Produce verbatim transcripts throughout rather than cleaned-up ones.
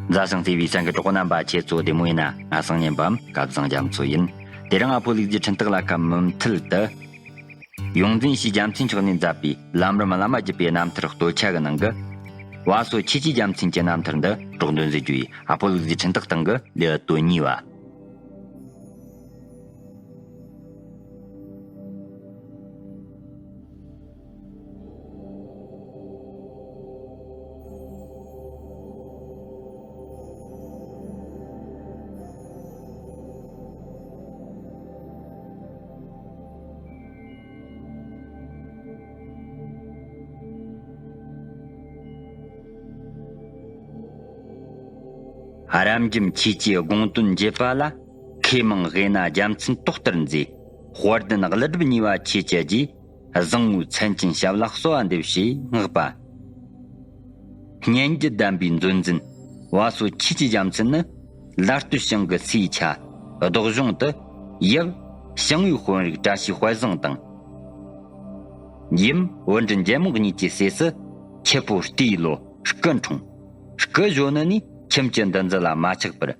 མཛའ་ཞིང་བརྩེ་བའི་སེམས་ཀྱི་གྲོགས་པོ་རྣམ་པ། ཁྱེད་ཚོ་བདེ་མོ་ཡིན་ན། ང་སང་ཉན་པའམ་སྐལ་བཟང་རྒྱ་མཚོ་ཡིན། དེ་རིང་ཨ་ཕོ་ལུག་རྫིའི་འཕྲིན་སྟེགས་ལ་ཁ་མུ་མཐུད་དུ། ཡོངས་འཛིན་ཞེས་རྒྱལ་མཚན་མཆོག་ནས་མཛད་པའི་ལམ་རིམ་བླ་མ་བརྒྱུད་པའི་རྣམ་ཐར་སྟོད་ཆ་གི་ནང་གི། བ་སོ་ཆོས་ཀྱི་རྒྱལ་མཚན་གྱི་རྣམ་ཐར་འདི་སྒྲོག་འདོན་མཛད་རྒྱུ་ཡིན། ཨ་ཕོ་ལུག་རྫིའི་འཕྲིན་སྟེགས་སྟེང་གི་ལེའུ་དོན་གཉིས་པ། རབ་འབྱམས་ཆོས་ཀྱི་དགོངས་དོན་འགྱེད་པ་ལ། མཁས་མང་དབུས་ན་རྒྱལ་མཚན་ཏོག་ལྟར་མཛེས། དཔལ་ལྡན་ཀླུ་སྒྲུབ་གཉིས་པ་ཆོས་ཀྱི་རྗེས། བཟང་བོའི་མཚན་ཅན་ཞབས་ལ་གསོལ་བ་འདེབས་ཞེས་བསྔགས་པ། སྙན་བརྒྱུད་གདམས་པའི་མཛོད་འཛིན་བ་སོ་ཆོས་ཀྱི་རྒྱལ་མཚན་ནི། ལ་སྟོད་ཞིང་གི་སའི་ཆ་རྡོ་གཞོང་དུ། ཡབ་ཞང་བོའི་དཔོན་རིགས་བཀྲ་ཤིས་དཔལ་བཟང་དང་། ཡུམ་བུ་འབྲིང་རྒྱལ་མོ་གཉིས་ཀྱི་སྲས་སུ། ཁྱེད་པོ་ལྟེའི་ལོ་སྐུ་འཁྲུངས། སྐུ་གཞོན་ནུ་ནས་ཁྱིམ་གྱི་འདུ་འཛི་ལ་མ་ཆགས་པར།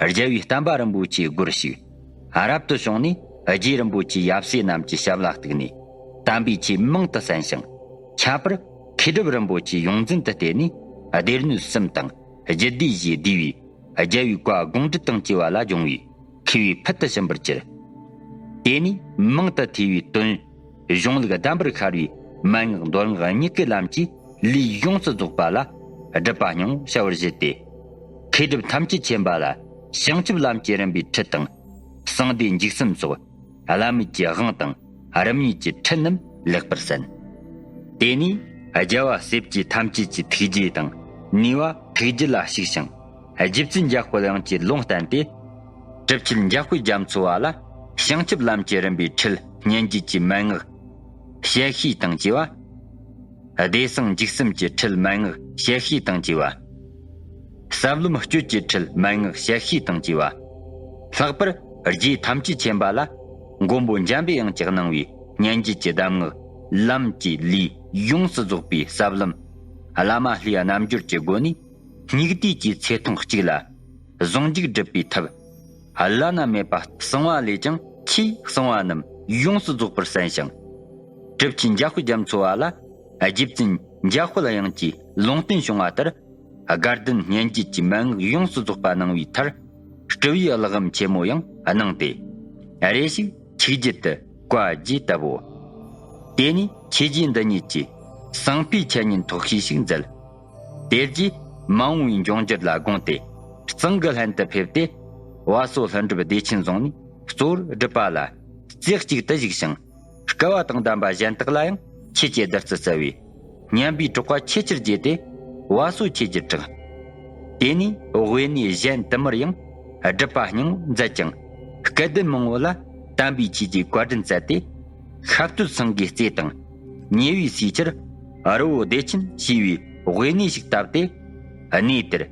རྒྱལ་བའི་བསྟན་པ་རིན་པོ་ཆེའི་སྒོར་ཞུགས། རབ་ཏུ་བྱུང་ནས་རྗེ་རིན་པོ་ཆེའི་ཡབ་སྲས་རྣམས་ཀྱི་ཞབས་ལ་གཏུགས་ནས། དམ་པའི་ཆོས་མང་དུ་གསན་ཞིང་། ཁྱད་པར་མཁས་གྲུབ་རིན་པོ་ཆེའི་ཡོངས་འཛིན་དུ་བསྟེན་ནས། སྡེ་སྣོད་གསུམ་དང་། རྒྱུད་སྡེ་བཞིས་བསྡུས་པའི་རྒྱལ་བའི་བཀའ་དགོངས་འགྲེལ་དང་བཅས་པ་ལ་སྦྱོང་བའི་མཁས་པའི་ཕུལ་དུ་ཕྱིན་པར་གྱུར། དེ་ནས་མང་དུ་ཐོས་པའི་དོན། གཞུང་ལུགས་གདམས་པར་ཤར་བའི་མན་ངག་མདོ་སྔགས་གཉིས་ཀའི་ལམ་གྱི་ལུས་ཡོངས་སུ་རྫོགས་པ་ལ་སྒྲུབ་པ་སྙིང་པོར་བྱ་བར་བཞེད་དེ། མཁས་གྲུབ་ཐམས་ཅད་མཁྱེན་པ་ལ་བྱང་ཆུབ་ལམ་གྱི་རིམ་པའི་ཁྲིད་དང་། གསང་བདེ་འཇིགས་གསུམ་སོགས་བླ་མེད་ཀྱི་དབང་དང་རིམ་གཉིས་ཀྱི་ཁྲིད་རྣམས་ལེགས་པར་གསན། དེ་ནས་རྒྱལ་བ་སྲས་བཅས་ཐམས་ཅད་ཀྱི་ཐུགས་རྗེ་དང་ནུས་པ་ཐུགས་རྒྱུད་ལ་ཞུགས་ཤིང་། རྗེ་བཙུན་འཇམ་དཔལ་དབྱངས་ཀྱིས་ལུང་བསྟན་ཏེ། གྲུབ་ཆེན་འཇམ་དཔལ་རྒྱ་མཚོ་བ་ལ་བྱང་ཆུབ་ལམ་གྱི་རིམ་པའི་ཁྲིད་སྙན་བརྒྱུད་ཀྱི་མན་ངག་བཤད་ཤེས་དང་བཅས་པ། བདེ་གསང་འཇིགས་གསུམ་གྱི་ཁྲིད་མན་ངག་བཤད་ཤེས་དང་བཅས་པ། ཟབ་ལམ་སྤྱོད་ཀྱི་ཁྲིད་མན་ངག་བཤད་ཤེས་དང་བཅས་པ། ལྷག་པར་རྗེ་ཐམས་ཅད་མཁྱེན་པ་ལ་མགོན་པོ་འཇམ་པའི་དབྱངས་ཀྱིས་གནང་བའི་སྙན་བརྒྱུད་ཀྱི་གདམས་ངག་ལམ་གྱི་ལུས་ཡོངས་སུ་རྫོགས་པའི་ཟབ་ལམ། བླ་མ་ལྷའི་རྣལ་འབྱོར་གྱི་སྒོ་ནས། སྙིགས་དུས་ཀྱི་ཚེ་ཐུང་གཅིག་ལ་ཟུང་འཇུག་སྒྲུབ་པའི་ཐབས་བླ་ན་མེད་པ་གསང་བ་ལས་ཀྱང་ཆེས་གསང་བ་རྣམས་ཡོངས་སུ་རྫོགས་པར་གསན་ཞིང་། གྲུབ་ཆེན་འཇམ་དཔལ་རྒྱ་མཚོ་བ་ལ་རྗེ་བཙུན་འཇམ་དཔལ་དབྱངས་ཀྱིས་ལུང་བསྟན་བྱུང་བ་ལྟར། དགའ་ལྡན་སྙན་བརྒྱུད་ཀྱི་མན་ངག་ཡོངས་སུ་རྫོགས་པ་གནང་བའི་མཐར། སྤྲུལ་པའི་གླེགས་བམ་ཆེན་མོ་ཡང་གནང་སྟེ། རེ་ཞིག་ཆིག་བརྒྱུད་དུ་བཀའ་བརྒྱུད་བཏབ་བོ། དེ་ནས་ཆོས་རྗེ་འདི་ཉིད་ཀྱིས་གསང་ཕུའི་འཆད་ཉན་ཐོག་ཤེས་ཤིག་མཛད། དེ་རྗེས་མ་འོངས་པའི་འབྱུང་འགྱུར་ལ་དགོངས་ཏེ། གཙང་གི་ལྷན་དུ་ཕེབས་ཏེ། བ་སོ་ལྷུན་གྲུབ་བདེ་ཆེན་རྫོང་ནས་གཙོ་བོར་སྒྲུབ་པ་ལ་རྩེ་གཅིག་ཏུ་བཞུགས་ཤིང་། སྐལ་བ་དང་ལྡན་པ་གཞན་དག་ལ་ཡང་ཆོས་ཀྱི་བདུད་རྩི་སྩལ་བས། སྙན་པའི་གྲགས་པ་ཆེས་ཆེར་རྒྱས་ཏེ། བ་སོ་ཆོས་ཀྱི་གྲགས། དེ་ནས་དབུས་ནས་གཞན་དུ་མར་ཡང་སྒྲུབ་པ་སྙིང་མཛད་ཅིང་། སྐལ་ལྡན་མང་པོ་ལ་དམ་པའི་ཆོས་ཀྱི་བཀའ་དྲིན་སྩལ་ཏེ། ཤ་སྟོད་སེང་གེའི་རྩེ་དང་ཉེ་བའི་སའི་ཆར་རི་བོ་བདེ་ཆེན་ཞེས་པའི་དབུས་ནས་ཞིག་བཏབ་སྟེ། གནས་དེར་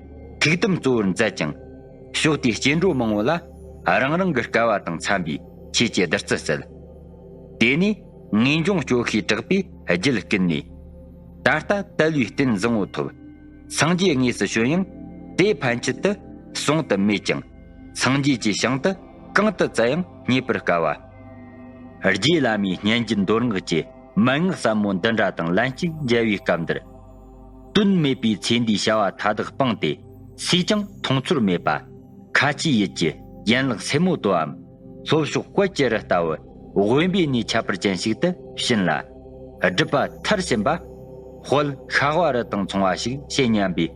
ཐུགས་དམ་གཙོ་བོར་མཛད་ཅིང་། ཕྱོགས་དེའི་སྐྱེ་འགྲོ་མང་པོ་ལ་རང་རང་གི་སྐལ་བ་དང་འཚམ་པའི་ཆོས་ཀྱི་བདུད་རྩི་སྩལ། དེ་ནས་ངེས་འབྱུང་སྐྱོ་ཤས་དྲག་པོས་རྒྱུད་བསྐུལ་ནས། ད་ལྟ་དལ་བའི་རྟེན་བཟང་པོ་ཐོབ། སངས་རྒྱས་དངོས་སུ་བྱོན་ཡང་དེ་ཕན་ཆད་དུ་སོང་དུ་མེད་ཀྱང་། སངས་རྒྱས་ཀྱི་ཞིང་དུ་གང་དུ་བཙལ་ཡང་རྙེད་པར་དཀའ་བ། རྗེ་བླ་མའི་སྙན་བརྒྱུད་མདོ་སྔགས་ཀྱི་མན་ངག་ཟབ་མོ་འདི་འདྲ་དང་ལན་གཅིག་མཇལ་བའི་སྐབས་འདིར། དོན་མེད་པའི་ཚེ་འདིའི་བྱ་བ་མཐའ་དག་སྤངས་ཏེ། སུས་ཀྱང་མཐོང་ཚོར་མེད་པ། ཁ་ཆེའི་ཡུལ་གྱི་ཡན་ལག་སེན་མོ་དོའམ། ལྷོ་ཕྱོགས་དཔལ་གྱི་རི་ལྟ་བུ་དབེན་པའི་གནས་ཁྱད་པར་ཅན་ཞིག་ཏུ་ཕྱིན་ལ། སྒྲུབ་པ་མཐར་ཕྱིན་པ། དཔལ་ཤ་བ་རི་དང་མཚུངས་པ་ཞིག་བྱེད་སྙམ་པའི་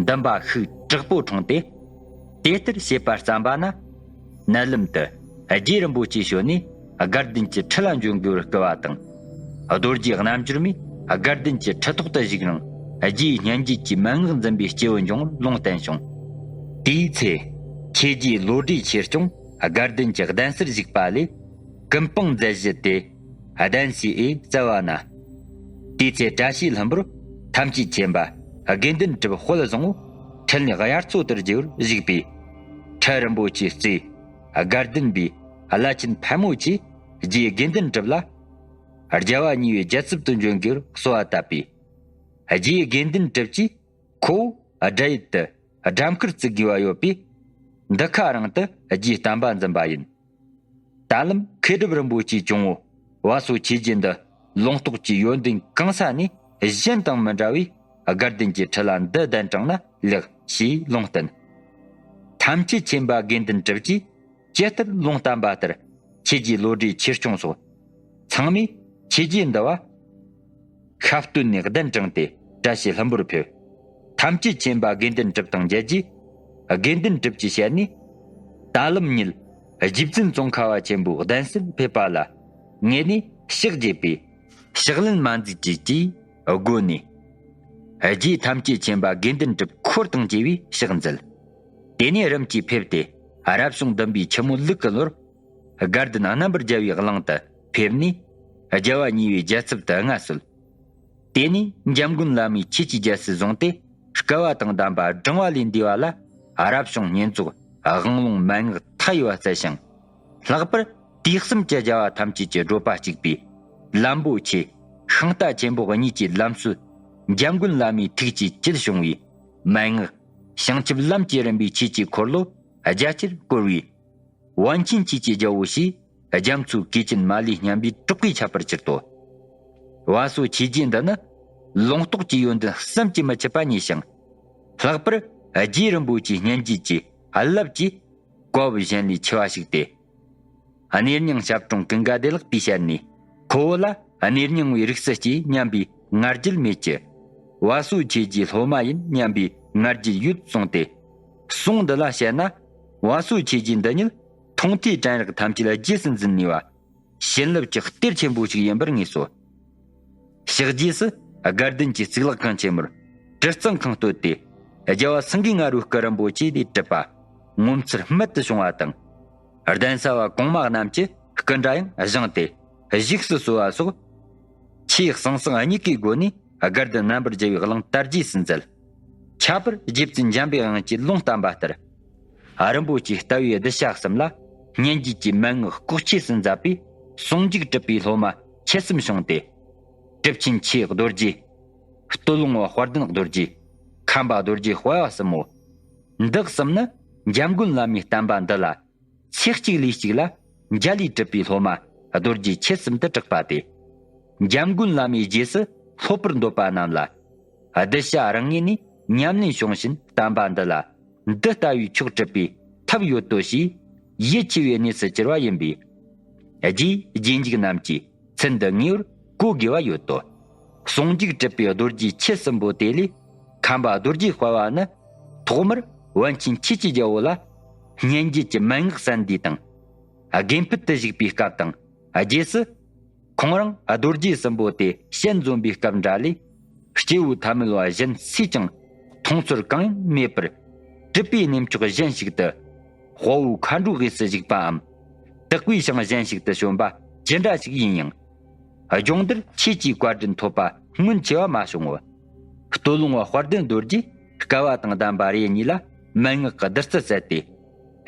འདུན་པ་ཤུགས་དྲག་པོ་འཁྲུངས་ཏེ། དེ་ལྟར་བྱེད་པར་བརྩམས་པ་ན། མནལ་ལམ་དུ་རྗེ་རིན་པོ་ཆེ་བྱོན་ནས་དགའ་ལྡན་གྱི་ཁྲི་ལ་འབྱོན་དགོས་པར་བསྐུལ་བ་དང་། རྡོ་རྗེ་རྣལ་འབྱོར་མས་དགའ་ལྡན་གྱི་ཁྲི་ཐོག་ཏུ་བཞུགས་རིང་། རྗེའི་སྙན་བརྒྱུད་ཀྱི་མན་ངག་འཛིན་པའི་སྐྱེས་བུ་འབྱུང་བར་ལུང་བསྟན་བྱུང་། དེའི་ཚེ། ཆོས་རྗེ་བློ་གྲོས་ཆོས་སྐྱོང་དགའ་ལྡན་གྱི་གདན་སར་བཞུགས་པ་ལས། ཀུན་སྤངས་མཛད་གཞི་དེ་གདན་སའི་ཨེ་སྩལ་བ་ན། དེའི་ཚེ་བཀྲ་ཤིས་ལྷུན་པོར་ཐམས་ཅད་མཁྱེན་པ་དགེ་འདུན་གྲུབ་དཔལ་བཟང་པོ་འཕྲིན་ལས་དབྱར་མཚོ་ལྟར་རྒྱས་པར་བཞུགས་པས། ཁྲི་རིན་པོ་ཆེའི་རྩེ་དགའ་ལྡན་པའི་བླ་ཆེན་ཕལ་མོ་ཆེས་རྗེ་དགེ་འདུན་གྲུབ་ལ་རྒྱལ་བ་གཉིས་པོའི་རྒྱལ་ཚབ་ཏུ་འབྱོན་དགོས་པར་གསོལ་བ་བཏབ་པས། རྗེ་དགེ་འདུན་གྲུབ་ཀྱིས་ཁོ་བོ་སྒྲ་ཡུལ་དུ་ སྦྲ་མཁར་བརྩིག་དགོས་པ་ཡོད་པས། འདི་ཁ་རང་དུ་རྗེའི་བསྟན་པ་འཛིན་པ་ཡིན། ད་ལམ་མཁས་གྲུབ་རིན་པོ་ཆེའི་གཅུང་བོ་བ་སོ་ཆོས་རྗེ་འདི་ལུང་རྟོགས་ཀྱི་ཡོན་ཏན་གང་ས་ནས་གཞན་དང་མི་འདྲ་བས། དགའ་ལྡན་གྱི་ཁྲི་ལ་འདི་གདན་དྲངས་ན་ལེགས་ཞེས་ལུང་བསྟན། ཐམས་ཅད་མཁྱེན་པ་དགེ་འདུན་གྲུབ་ཀྱིས་ཇི་ལྟར་ལུང་བསྟན་པ་ལྟར། ཆོས་རྗེ་བློ་གྲོས་ཆོས་སྐྱོང་སོགས་ཚང་མས་ཆོས་རྗེ་འདི་བ་ཤ་སྟོན་ནས་གདན་དྲངས་ཏེ་བཀྲ་ཤིས་ལྷུན་པོར་ཕེབས། ཐམས་ཅད་མཁྱེན་པ་དགེ་འདུན་གྲུབ་དང་མཇལ་རྗེས། དགེ་འདུན་གྲུབ་ཀྱིས་བཤད་ནས། ད་ལམ་ཉིད་རྗེ་བཙུན་ཙོང་ཁ་བ་ཆེན་པོའི་གདན་སར་ཕེབས་པ་ལ་ངེད་ནས་ཕྱག་རྒྱས་པས། ཕྱག་ལེན་མ་མཛད་ཅིག་ཅེས་བསྒོ་ནས། རྗེ་ཐམས་ཅད་མཁྱེན་པ་དགེ་འདུན་གྲུབ་འཁོར་དང་བཅས་པས་ཕྱག་འཚལ། དེ་ནས་རིམ་གྱིས་ཕེབས་ཏེ། རབ་བྱུང་བདུན་པའི་ཆུ་མོ་ལུག་གི་ལོར། དགའ་ལྡན་རྣམ་པར་རྒྱལ་བའི་གླིང་དུ་ཕེབས་ནས། རྒྱལ་བ་གཉིས་པའི་རྒྱལ་ཚབ་ཏུ་མངའ་གསོལ། དེ་ནས་འཇམ་མགོན་བླ་མས་ཆོས་ཀྱི་རྒྱལ་སྲིད་བཟུང་སྟེ། བསྐལ་བ་དང་ལྡན་པ་བགྲང་བ་ལས་འདས་པ་ལ། རབ་བྱུང་བསྙེན་རྫོགས་དབང་ལུང་མན་ངག་མཐའ་ཡས་པ་སྩལ་ཞིང་། ལྷག་པར་དུས་གསུམ་གྱི་རྒྱལ་བ་ཐམས་ཅད་ཀྱི་བགྲོད་པ་གཅིག་པའི་ལམ་པོ་ཆེ་ཤིང་རྟ་ཆེན་པོ་གཉིས་ཀྱི་ལམ་སྲོལ། འཇམ་མགོན་བླ་མའི་ཐུགས་ཀྱི་བཅུད་བྱུང་བའི་མན་ངག། བྱང་ཆུབ་ལམ་གྱི་རིམ་པའི་ཆོས་ཀྱི་འཁོར་ལོ་རྒྱ་ཆེར་བསྐོར་བའི། པཎ་ཆེན་ཆོས་ཀྱི་རྒྱལ་པོ་ཞེས་རྒྱ་མཚོའི་གོས་ཆེན་མ་ལུས་སྙན་པའི་གྲགས་པས་ཁྱབ་པར་གྱུར་ཏོ། བ་སོ་ཆོས་རྗེ་འདི་ནི་ལུང་རྟོགས་ཀྱི་ཡོན་ཏན་བསམ་གྱིས་མི་ཁྱབ་པ་རྙེད་ཞིང་། ལྷག་པར་རྗེ་རིན་པོ་ཆེའི་སྙན་བརྒྱུད་ཀྱི་རླབས་ཀྱིས་བཀའ་བབས་གཞན་ལས་ཆེ་བ་ཞིག་སྟེ། གནས་རྙིང་ཞབས་དྲུང་ཀུན་དགའ་བདེ་ལེགས་པས་བཤད་ནས། ཁོ་བོ་ལ་གནས་རྙིང་བའི་རིགས་སུ་སྐྱེས་སྙམ་པའི་ང་རྒྱལ་མེད་ཀྱི། བ་སོ་ཆོས་རྗེའི་སློབ་མ་ཡིན་སྙམ་པའི་ང་རྒྱལ་ཡོད་གསུངས་ཏེ། གསུང་འདི་ལ་བཤད་ན། བ་སོ་ཆོས་རྗེ་འདི་ཉིད་མཐོང་ཐོས་དྲན་རེག་ཐམས་ཅད་རྗེས་སུ་འཛིན་ནུས་པ། བྱིན་རླབས་ཀྱི་གཏེར་ཆེན་པོ་ཞིག་ཡིན་པར་ངེས་སོ། ཕྱག་རྗེས་སུ་དགའ་ལྡན་གྱི་གཙུག་ལག་ཁང་ཆེན་མོར་དྲི་གཙང་ཁང་བསྟོད་དེ། རྒྱལ་བ་སེང་གེ་ང་རོའི་སྐུ་རིན་པོ་ཆེ་ལས་གྲུབ་པ་ངོ་མཚར་རྨད་དུ་བྱུང་བ་དང་། གདན་ས་བ་གོང་མ་རྣམས་ཀྱི་སྐུ་འདྲ་ཡང་བཞེངས་ཏེ་བཞུགས་སུ་གསོལ་བ་སོགས། ཆེས་གསང་གསང་གཉིས་ཀའི་སྒོ་ནས་དགའ་ལྡན་རྣམ་པར་རྒྱལ་བའི་གླིང་དར་རྒྱས་སུ་མཛད། ཁྱད་པར་རྗེ་བཙུན་འཇམ་པའི་དབྱངས་ཀྱིས་ལུང་བསྟན་པ་ལྟར། རིན་པོ་ཆེ་ལྟ་བུའི་གདུལ་བྱ་གསུམ་ལ་སྙན་བརྒྱུད་ཀྱི་མན་ངག་ལྐོག་ཆོས་སུ་མཛད་པའི་ཟུང་འཇུག་གྲུབ་པའི་སློབ་མ་ཁྱད་གསུམ་བྱུང་སྟེ། གྲུབ་ཆེན་ཆོས་རྡོ་རྗེ། སྟོད་ལུང་བ་དཔལ་ལྡན་རྡོ་རྗེ། ཁམས་པ་རྡོ་རྗེ་དཔལ་བ་གསུམ་མོ། འདི་གསུམ་ནི་འཇམ་མགོན་བླ་མའི་བསྟན་པ་འདི་ལ། ཚེ་གཅིག་ལུས་གཅིག་ལ་འཇལ་ལས་གྲུབ་པའི་སློབ་མ་རྡོ་རྗེ་ཁྱད་གསུམ་དུ་གྲགས་པ་སྟེ། འཇམ་མགོན་བླ་མའི་རྗེས་སུ་སློབ་པར་འདོད་པ་རྣམས་ལ། གདུལ་བྱ་རང་ངོས་ནས་ཉམས་ལེན་བྱུང་ཞིང་བསྟན་པ་འདི་ལ་འདི་ལྟ་བུའི་མཆོག་གྲུབ་པའི་ཐབས་ཡོད་དོ་ཞེས་ཡིད་ཆེས་པའི་གནས་སུ་གྱུར་བ་ཡིན་པས། རྗེས་རྗེས་འཇུག་རྣམས་ཀྱིས་ཚུལ་འདི་ངེས་པར་གོ་དགོས་པ་ཡོད་དོ། ཟུང་འཇུག་གྲུབ་པའི་རྡོ་རྗེ་ཁྱད་གསུམ་པོ་དེ་ལས་ཁམས་པ་རྡོ་རྗེ་དཔལ་བ་ནི། ཐོག་མར་པཎ་ཆེན་ཆོས་ཀྱི་རྒྱལ་པོ་ལ་སྙན་བརྒྱུད་ཀྱི་མན་ངག་གསན་དུས་དང་། དགོན་ཕུད་དུ་བཞུགས་པའི་སྐབས་དང་། རྗེས་སུ་ཁོང་རང་རྡོ་རྗེ་གསུམ་པོ་དེ་ཞལ་འཛོམས་པའི་སྐབས་འདྲ་ལས། སྐྱེ་བོ་ཐ་མལ་བ་གཞན་སུས་ཀྱང་མཐོང་ཚོར་གང་ཡང་མེད་པར། གྲུབ་པའི་གནས་མཆོག་གཞན་ཞིག་ཏུ། དཔའ་བོ་མཁའ་འགྲོའི་དབུས་སུ་བཞུགས་པའམ། དག་པའི་ཞིང་གཞན་ཞིག་ཏུ་བྱོན་པ་ཇི་འདྲ་ཞིག་ཡིན་ཡང་། སྦྱོང་བརྡར་ཆོས་ཀྱི་བཀའ་དྲིན་ཐོབ་པ་སྔོན་ཆད་པ་མ་བྱུང་ངོ་། སྟོད་ལུང་བ་དཔལ་ལྡན་རྡོ་རྗེ་བསྐལ་བ་དང་ལྡན་པ་རེ་གཉིས་ལ་མན་ངག་གི་བདུད་རྩི་བསྩལ་ཏེ།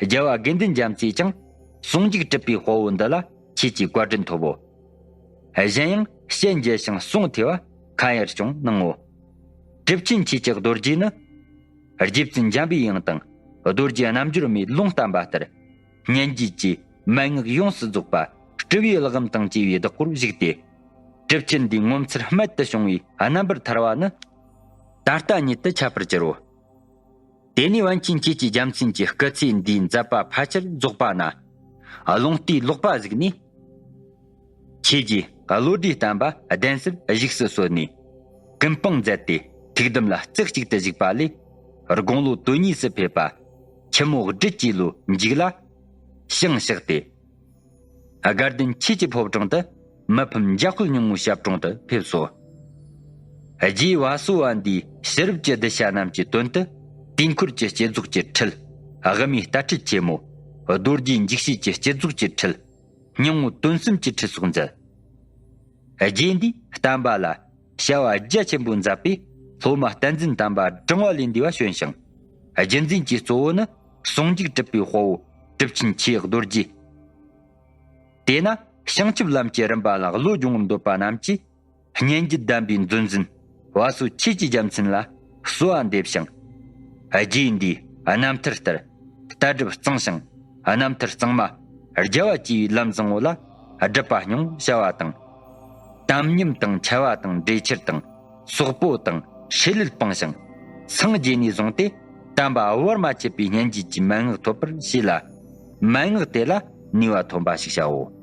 རྒྱལ་བ་དགེ་འདུན་རྒྱ་མཚོས་ཀྱང་ཟུང་འཇུག་གྲུབ་པའི་དཔའ་བོ་འདི་ལ་ཆོས་ཀྱི་བཀའ་དྲིན་ཐོབ་བོ། གཞན་ཡང་ཞལ་མཇལ་ཞིང་གསུང་ཐོས་པ་ཁ་ཡར་བྱུང་གནང་ངོ་། གྲུབ་ཆེན་ཆོས་ཀྱི་རྡོ་རྗེ་ནི། རྗེ་བཙུན་འཇམ་པའི་དབྱངས་དང་རྡོ་རྗེ་རྣལ་འབྱོར་མའི་ལུང་བསྟན་པ་ལྟར། སྙན་བརྒྱུད་ཀྱི་མན་ངག་ཡོངས་སུ་རྫོགས་པ་སྤྲུལ་པའི་གླུ་གམ་དང་བཅས་པའི་བདག་པོར་བཞུགས་ཏེ། གྲུབ་ཆེན་འདིའི་ངོ་མཚར་རྨད་དུ་བྱུང་བའི་རྣམ་པར་ཐར་བ་ནི། ད་ལྟ་ཉིད་དུ་ཁྱབ་པར་གྱུར་རོ། དེ་ནས་པཎ་ཆེན་ཆོས་ཀྱི་རྒྱལ་མཚན་གྱིས་སྐུ་ཚེ་འདིའི་མཛད་པ་ཕལ་ཆེར་རྫོགས་པ་ན། ལུང་བསྟན་ལོག་པ་གཟིགས་ནས། ཆོས་རྗེ་བློ་གྲོས་བརྟན་པ་གདན་སར་བཞུགས་སུ་གསོལ་ནས། ཀུན་སྤངས་མཛད་དེ་ཐུགས་དམ་ལ་རྩེ་གཅིག་ཏུ་བཞུགས་པ་ལས། དགུང་ལོ་དོན་གཉིས་སུ་ཕེབས་པ། ཆུ་མོ་སྦྲུལ་གྱི་ལོ་མཇུག་ལ། ཞིང་གཤེགས་ཏེ། དགའ་ལྡན་ཆོས་ཀྱི་ཕོ་བྲང་དུ་མི་ཕམ་འཇམ་དཔལ་སྙིང་པོའི་ཞབས་དྲུང་དུ་ཕེབས་སོ། རྗེ་བ་སོ་བ་འདིའི་ཕྱི་རབས་ཀྱི་གདུལ་བྱ་རྣམས་ཀྱི་དོན་དུ་དུས་འཁོར་གྱི་བསྐྱེད་རྫོགས་ཀྱི་ཁྲིད། དབུ་མའི་ལྟ་ཁྲིད་ཆེན་མོ། རྡོ་རྗེ་འཇིགས་བྱེད་ཀྱི་བསྐྱེད་རྫོགས་ཀྱི་ཁྲིད། སྙིང་པོ་དོན་གསུམ་གྱི་ཁྲིད་སོགས་མཛད། རྗེ་འདིའི་བསྟན་པ་ལ་བྱ་བ་རྒྱ་ཆེན་པོ་མཛད་པས་སློབ་མ་བསྟན་འཛིན་དམ་པ་བགྲང་བ་ལས་འདས་པ་བྱོན་ཞིང་། རྒྱུད་འཛིན་གྱི་གཙོ་བོ་ནི་ཟུང་འཇུག་གྲུབ་པའི་དཔའ་བོ་གྲུབ་ཆེན་ཆོས་རྡོ་རྗེ། དེས་ན་བྱང་ཆུབ་ལམ་གྱི་རིམ་པ་ལ་བློ་སྦྱོང་བར་འདོད་པ་རྣམས་ཀྱིས་སྙན་བརྒྱུད་གདམས་པའི་མཛོད་འཛིན་བ་སོ་ཆོས་ཀྱི་རྒྱལ་མཚན་ལ་གསོལ་བ་འདེབས་ཤིང་། རྗེ་ཡི་འདིའི་རྣམ་ཐར་ལྟར་ལྟ་གྲུབ་གཙང་ཞིང་རྣམ་ཐར་གཙང་མ་རྒྱལ་བ་སྤྱི་བའི་ལམ་བཟང་བོ་ལ་སྒྲུབ་པ་སྙིང་བྱ་བ་དང་། དམ་ཉམས་དང་འཆལ་བ་དང་འདྲེ་ཆེར་དང་སོག་པོ་དང་ཧྲེ་ལུད་སྤངས་ཤིང་སངས་རྒྱས་ནས་བཟུང་སྟེ་དམ་པ་བར་མ་ཆད་པའི་སྙན་བརྒྱུད་ཀྱི་མན་ངག་ཐོབ་པར་བྱས་ལ། མན་ངག་དེ་ལ་ནུས་པ་ཐོན་པ་ཞིག་བྱའོ།